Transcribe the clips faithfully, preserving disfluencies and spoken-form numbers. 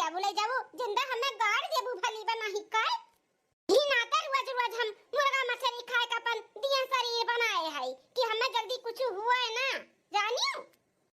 बोले जाबू, जिंदा हमें गाड़ देबू भली बनाही कर। ई नाते रोज रोज हम मुर्गा मछरी खाए का अपन दिया शरीर बनाए है कि हमें जल्दी कुछ हुआ है ना, जानियो।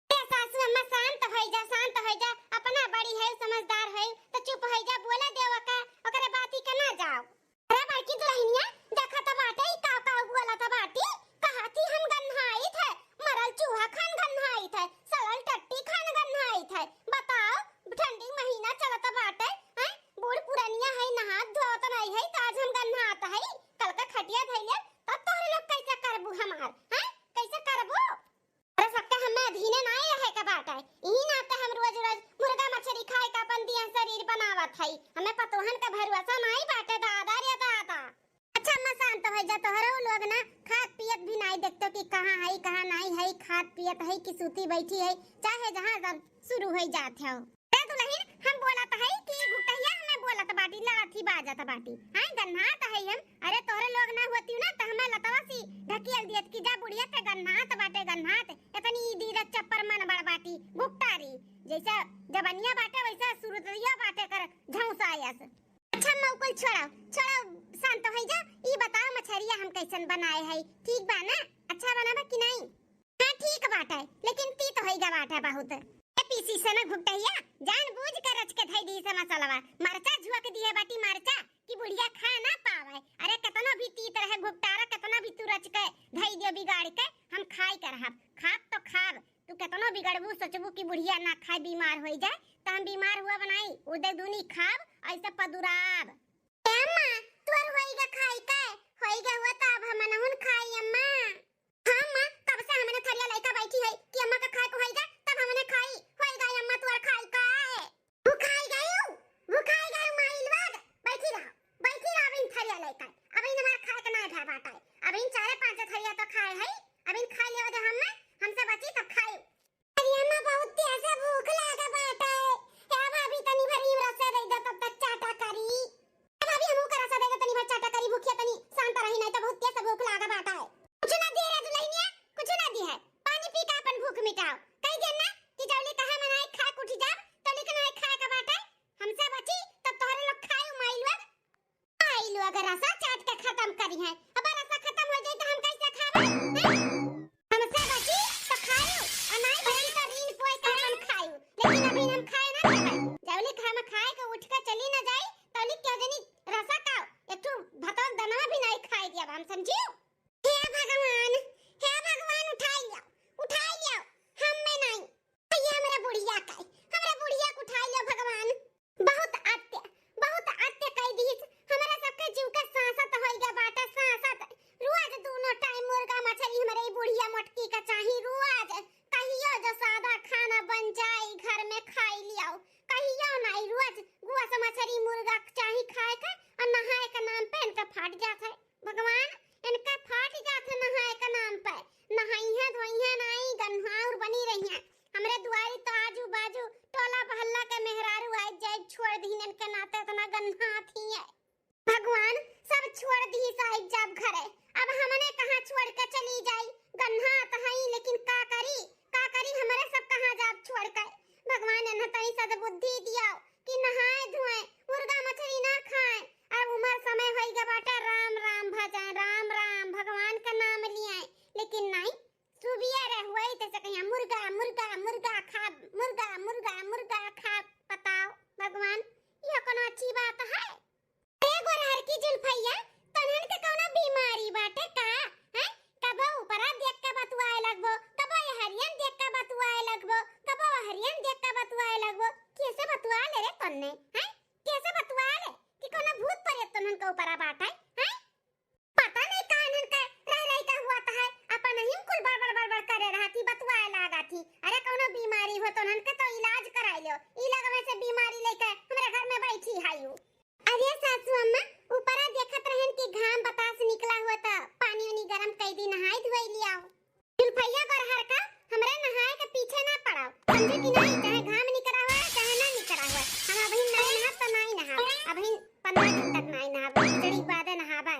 ए सासू अम्मा, शांत होइ जा, शांत होइ जा, अपना बड़ी है, समझदार है, तो चुप होइ जा, बोले देवा का, ओकरे बाती के ना जाओ। अरे बड़की दुल्हनिया, देखा त बाटे, ई का का बोला त बाटी, कहा थी हम गन्हाइत है, मरल चूहा खान गन्हाइत है, सड़ल टट्टी खान गन्हाइत है। बताओ, ठंडी महीना चलत बाटे, हैं? बूढ़ पुरनिया है, नहात धोत नहीं है, त आज हम गन्हात है, कल का खटिया धइले, तब तोहरे लोग कैसे करबू हमार, हैं? कैसे करबू? अरे सबके हमें अधीने नाई रहे के बाटे। इही नाते हम रोज रोज मुर्गा मछरी खाए के अपन दिया शरीर बनावत हई। हमें पतोहन का भरोसा नाई बाटे दादा रे दादा। अच्छा अम्मा शांत होइ जा, तोहरो लोग ना खात पियत भी नाई देखतो कि कहाँ हई कहाँ नाई हई, खात पियत हई कि सूती बैठी हई, चाहे जहाँ सब शुरू होइ जात हो। ए दुल्हन, हम बोलत हई कि घुटहिया हमें बोलत बाटी, लड़त ही बाजत बाटी। हैं, गन्हात हई हम। अरे, तोहरे लोग ना होती ना, त हमें लतवा सी ढकेल दियत कि जा बुढ़िया के गन्हात बाटे, गन्हात। इतनी ई दीदा चप्पर मन बड़ बाटी, घुकटारी। जैसे जबनिया बाटे, वैसे सुरतिया बाटे कर झौंसायस। अच्छा, मौकुल छोड़ाओ, छोड़ाओ, शांत होइ जा। ई बताओ, मछरिया हम कैसन बनाए हई, ठीक बा ना? अच्छा बनाबा कि नहीं? हाँ, ठीक बाटे, लेकिन तीत होइगा बाटे बहुत। ए पीसी से ना घुटैया, जानबूझ के रच के धई दी से मसलवा। मरचा झुआ के दिए बाटी मरचा, कि बुढ़िया खा ना पावे। अरे, केतनो भी तीत रहे घुटटारा, केतना भी तू रच के धई दियो बिगाड़ के, हम खाई के रहब। खाब तो खाब, तू केतनो बिगड़बू, सोचबू कि बुढ़िया ना खाए, बीमार होई जाए, त हम बीमार हुआ बनाई, उदे दूनी खाब, ऐसे पदुराब। ए अम्मा, तोर होइगा खाई के? होइगा हुआ त अब हमनहुन खाई अम्मा। हाँ अम्मा, कब से हमने थरिया लइका बैठी है कि अम्मा का खाए को होइगा, तब हमने खाई। होइगा अम्मा तोर खाई के। भुखाई गयू, भुखाई गयू माई लोग। बैठी रहो, बैठी रहो, अबिन थरिया लइका। अबिन हमार खाए के ना भय बाटे। अबिन चारे पाँच थरिया तो खाए है, अबिन खाई लेवे दे हमें, हमसे बची तब खाई। अरे अम्मा, बहुत तेज से भूख लागा बाटे। हे भाभी, तनी भर इमरा से दे दे, तब तक चाटा करी। ए भाभी, हमहू का रसा दे दे, तनी भर चाटा करी, भूखिया तनी शांत रही, नहीं तो बहुत तेज से भूख लागा बाटे। कुछ ना दिए रे दुल्हनिया, कुछ ना दिए है। पानी पी के अपन भूख मिटाओ। कही देन ना कि जौले कहे मनाई खाए के उठ जाब, तौले के नाई खाए के बाटे। हमसे बची तब तोहरे लोग खाए माई लोग। आई लोग रसा चाट के खतम करी है। अब रसा खतम हो जाई तो हम कैसे खाबे? हैं? हमसे बची तो खायू, और नाई बची तो रीन पोए के हम खायू। लेकिन अभी हम खाए ना देबे। जौले हम खाए के उठ के चली ना जाई, तौले क्यों जनी रसा का एक ठो भतवा दनवा भी नाई खाए दिया हम, समझियो? हे भगवान, हे भगवान, उठाई लियो, उठाई लियो, हम में नाई। ये हमरा बुढ़िया का, हमरा बुढ़िया के उठाई लियो भगवान। बहुत अत्य, बहुत अत्य कई दीस। हमरा सबके जीव के सांसत होई गया बाटे, सांसत। रोज दोनों टाइम मुर्गा मछली हमरे ई बुढ़िया मोटकी का चाही, रोज। कहियो जो सादा खाना बन जाए, घर में खाई लियो। कहियो नाई, रोज गोस मछली मुर्गा के चाही खाए के, और नहाए के नाम पे इनका फाट जात है। भगवान, इनका फाट जात है नहाए के नाम पे। नहाइहे धोइहे नाई, गन्हाउर बनी रहिहे। हमरे दुआरी तो आजू बाजू टोला मोहल्ला के मेहरारू आइ जाए, छोड़ दीन इनके नाते इतना गन्हात ही है। भगवान, सब छोड़ दी साहिब जाब घरे। अब हमने कहाँ छोड़ के चली जाई? गन्हात हई, लेकिन का करी, का करी, हमरे सब कहाँ जाब छोड़ के? भगवान, इन्हें तनी सद्बुद्धि दियो कि नहाए धोए, मुर्गा मछली ना खाए। अब उमर समय होई गए बाटे, राम राम भजाए, राम राम भगवान का नाम लियाए, लेकिन नहीं, सुबिया रह हुई तैसे कहिया मुर्गा, मुर्गा, मुर्गा खा, मुर्गा, मुर्गा, मुर्गा खा। बताओ भगवान, यह कोनो अच्छी बात है? ए गोरहर की जुल्फैया, तोहन के कौनो बीमारी बाटे का? हैं? कबो ऊपरा देख के बतुआए लगबो, कबो एहरियन देख के बतुआए लगबो, कबो ओहरियन देख के बतुआए लगबो। कैसे बतुआ ले रे तन्ने? हैं? कैसे बतुआ ले कि कौनो भूत परेत तोहन के ऊपरा बाटे? हैं? पता नहीं का इन्हन के रह रही का हुआ त है, अपन ही कुल बड़बड़ बड़बड़ करे रहती, बतुआए लागा थी। अरे कौनो बीमारी हो तोहन के तो इलाज कराई लो, ई लगवे से बीमारी लेके हमरे घर में बैठी हायू। अरे सासू अम्मा, ऊपरा देखत रहन कि घाम बतास निकला हुआ त पानी उनी गरम कई दी, नहाई धोई लियाओ। जुल्फैया गोरहर का, हमरे नहाए के पीछे ना पड़ाओ, समझे कि नहीं? चाहे घाम निकला हुआ है, चाहे ना निकला हुआ है, हम अभी नहीं नहाब त नहीं नहाब, अभी पन्द्रह दिन तक नहीं नहाब, खिचड़ी के बादे नहाबे।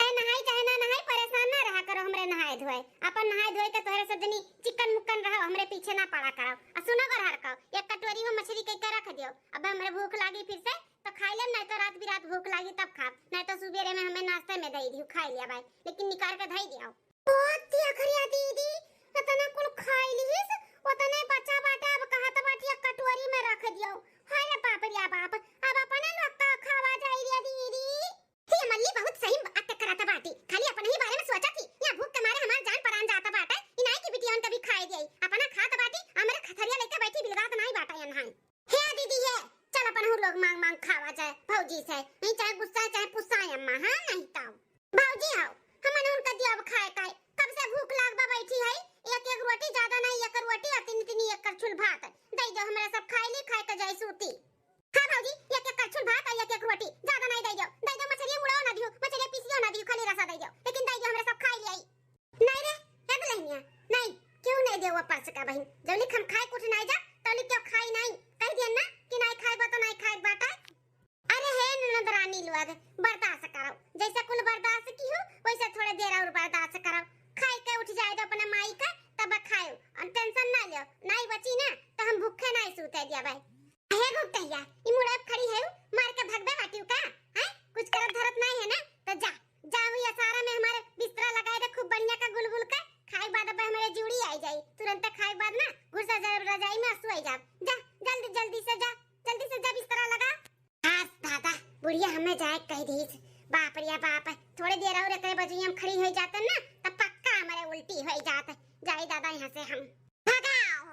चाहे नहाई चाहे ना नहाई, परेशान ना रहा करो हमरे नहाए धोए, अपन नहाए धोए के तोहरे सब जनी चिकन मुक्कन रहो, हमरे पीछे ना पड़ा करो। आ सुनो गोरहर का, एक कटोरी में मछली कई के रख दियो। अब हमरे भूख लागी फिर से तो खाई लेब, नहीं तो रात बिरात भूख लागी तब खाब, नहीं तो सुबेरे में हमें नाश्ते में दे दियो, खाई लिया भाई, लेकिन निकाल के धई दियो। ओ तिया खरिया दीदी, इतना कुल खाई लिहिस, उतने बचा बाटे, अब कहत बाटी एक कटोरी में रख दियो। हाय रे बाप रे बाप, अब अपने लोग का खावा जाई रे दीदी। हे मल्ली बहुत सही बात करत बाटी, खाली अपने ही बारे में सोचत ही। या भूख के मारे हमार जान परान जात बाटे। ई नाई की बिटियन के भी खाए दिए, अपना खात बाटी, हमरे खथरिया लेके बैठी बिलगात नाई बाटे अनहाई। हे दीदी हे, चल अपन हूँ लोग मांग मांग खावा जाए भौजी से, नहीं चाहे गुस्सा चाहे पुस्सा अम्मा, हाँ नहीं ताऊ। भौजी हो, हमन उनका दिया अब खाए काए, कब से भूख लाग बा बैठी है, एक एक रोटी ज्यादा नहीं, एक रोटी और तीन तीन एक करछुल भात दे दो, हमरा सब खाए ली, खाए के जाए सूती। हाँ भौजी, एक एक करछुल भात और एक एक रोटी, ज्यादा नहीं दे दो, दे दो मछरिया मुड़ाओ ना दियो, मछरिया पीसियो ना दियो, खाली रसा दे दो, लेकिन दे दो हमरा सब खाए ली आई। नहीं रे, हे दुल्हनिया, नहीं, क्यों नहीं देवा परस का बहिन? जौली हम खाए कुछ नहीं जा, तौली क्यों खाई नहीं? कह दिया ना कि नहीं खाए बा तो नहीं खाए बाटा। अरे हे ननद रानी लोग, बर्दाश्त करो, जैसे कुल बर्दाश्त की हो, वैसे थोड़े देर और बर्दाश्त करो। खाए के उठ जाए तो अपने माई का, तब खाओ, और टेंशन ना लियो, नहीं बची ना तो हम भूखे नहीं सूते दिया भाई। हे गुप्तैया, ई मुड़े खड़ी है, मार के भगबे बाटियो का? हैं? कुछ करत धरत नहीं है ना, तो जा, जा हुई असारा में हमारे बिस्तरा लगाए दे खूब बढ़िया का गुलगुल का। खाए के बाद अब हमारे जूड़ी आई जाई, तुरंत खाए के बाद ना घुसा जा रजाई में, असु आई जा। जा, जल्दी जल्दी से जा, जल्दी से जा बिस्तरा लगा। आज दादा, बुढ़िया हमें जाए कह दीस। बाप रे बाप, थोड़े देर और एकरे बजुई हम खड़ी हो जाते ना, तब पक्का हमारे उल्टी हो जात। जाई दादा यहाँ से हम। भगाओ।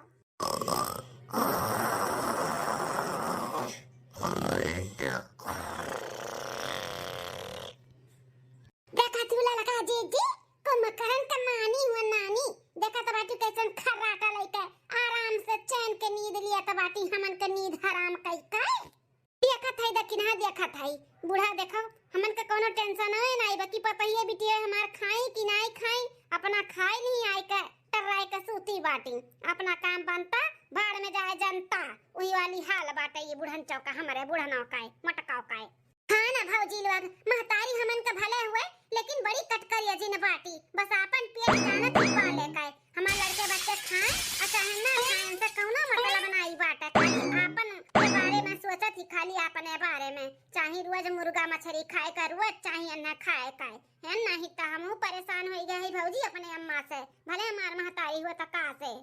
देखा तू ललका जीजी, कुंभकर्ण के नानी हुआ नानी। देखा तो बाटी कैसन खर्राटा लइके आराम से चैन के नींद लिया तो बाटी, हमन के नींद हराम कई के। देखत है दकिनहा, देखत है बूढ़ा, देखो हमन के कोनो टेंशन है ना, बाकी पतहिए बिटिया हमार खाई कि नाई खाई, अपना खाई नहीं आई के टर्राई के सूती बाटी, अपना काम बनता भाड़ में जाए जनता। वही वाली हाल बाटे ये बुढ़न चौका, हमारे बुढ़नों का है, मटकाओ का है। हाँ ना भौजी लोग, महतारी हमन के भले हुए, लेकिन बड़ी कटकरिया जिन बाटी, बस आपन पेट जानत ही पाले का है। हमार लड़के बच्चे खाएं आ चाहे ना खाएं, उनसे कौनो मतलब नाई बाटे। खाली आपन के बारे में सोचत ही, खाली आपने बारे में। चाहे रोज मुर्गा मछरी खाए का, रोज चाहे अन्ना खाए का है, नहीं तो हमहू परेशान होई गए है भौजी अपने अम्मा से। भले हमार महतारी हुआ तो का से।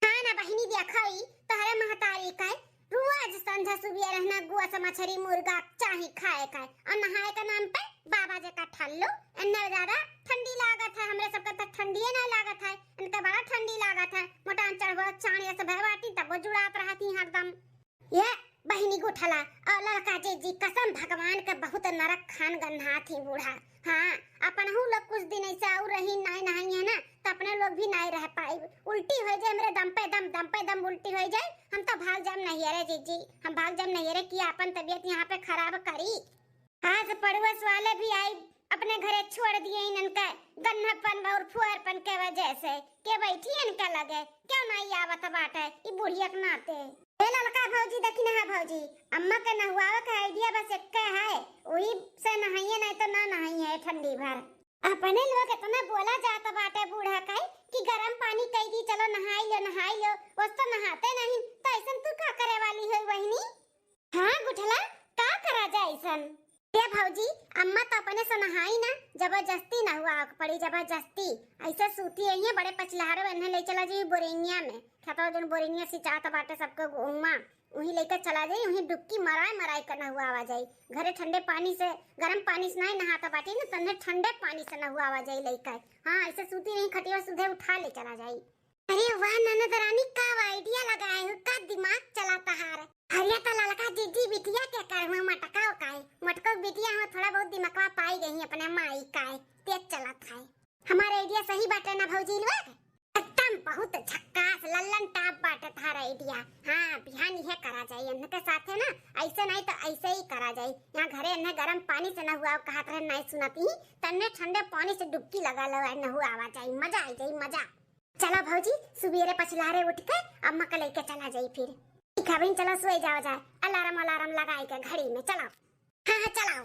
हाँ ना बहिनी, देखा ई तोहरे महतारी का है, रोज संझा सुबह रहना गोस मछरी मुर्गा चाहे खाए का है, और नहाए का नाम पे बाबा जी का ठल्लो। इन्ने ज्यादा ठंडी लागत है, हमरे सबके तो ठंडिये ना लागत है, इनके बड़ा ठंडी लागत है। मोटान चढ़बो चाण ये सब है बाटी, तब वो जुड़ात रहती हरदम। ये बहिनी गुठला और लड़का जीजी, कसम भगवान के बहुत नरक खान गन्हात ही बूढ़ा। हाँ, अपनहू लोग कुछ दिन ऐसे और रही, नाई नहाई है ना, तो अपने लोग भी नाई रह पाई। उल्टी हो जाए हमरे दम पे दम, दम पे दम उल्टी हो जाए, हम तो भाग जाम नहीं रे जीजी, हम भाग जाम नहीं रे कि अपन तबीयत यहाँ पे खराब करी। आज पड़ोस वाले भी आई, अपने घरे छोड़ दिए इनन के गन्हापन और फुहरपन के वजह से। के बैठी इनका लगे, क्यों नहीं आवत बाटे ई बुढ़िया के नाते। ए ललका भौजी, देखी नहा भौजी, अम्मा के नहुआवे के idea बस एक्के है, वही से नहाइए, नहीं तो ना नहाइए ठंडी भर। अपने लोग इतना बोला जात बाटे बूढ़ा का कि गरम पानी कई दी, चलो नहाई लो, नहाई लो, बस तो नहाते नहीं, तो ऐसन तू का करे वाली हो बहिनी? हाँ गुठला, का करा जाए ऐसन? ए भौजी, अम्मा तो अपने से नहाई ना, जबरदस्ती नहुआ के पड़ी, जबरदस्ती। ऐसे सूती है ये बड़े पचलहरे में, इन्हें ले चला जाई बोरिंगिया में, खेतवा जौन बोरिंगिया सिंचात बाटे सबके गेहुआ, वहीं लेके चला जाई, वहीं डुबकी मराए मराए के नहुआवा जाई। घरे ठंडे पानी से, गरम पानी से नहीं नहाता बाटी ना, तन्ने ठंडे पानी से नहुआवा जाई लेके। हाँ, ऐसे सूती नहीं, खटिया सुधे उठा ले चला जाई। अरे वाह ननद रानी, का idea लगाए हो, का दिमाग चला तहार। अरे तो ललका जीजी बिटिया के करहुआ मटकाओ काहे, मटको बिटिया हो, थोड़ा बहुत दिमागवा पाई गई अपने माई काहे, तेज चलत है। हमार idea सही बाटे ना भौजी लोग? एकदम बहुत झक्कास लल्लन टाप बाटे तहार idea। हाँ, बिहान इहे करा जाई, इनके साथे ना, ऐसे नहीं तो ऐसे ही करा जाई। यहाँ घरे इन्हें गरम पानी से नहुआओ कहत रहे, नहीं सुनती ही, तन्ने ठंडे पानी से डुबकी लगा लो, नहुआवा जाई, मजा आई जाई, मजा। चलो भौजी, सुबेरे पछिलहरे उठ के अम्मा के लेके चला जाई फिर। ठीक है बहन, चलो सोए जाओ जाए, alarm alarm लगाई के घड़ी में, चलो। हाँ, हाँ, चलाओ।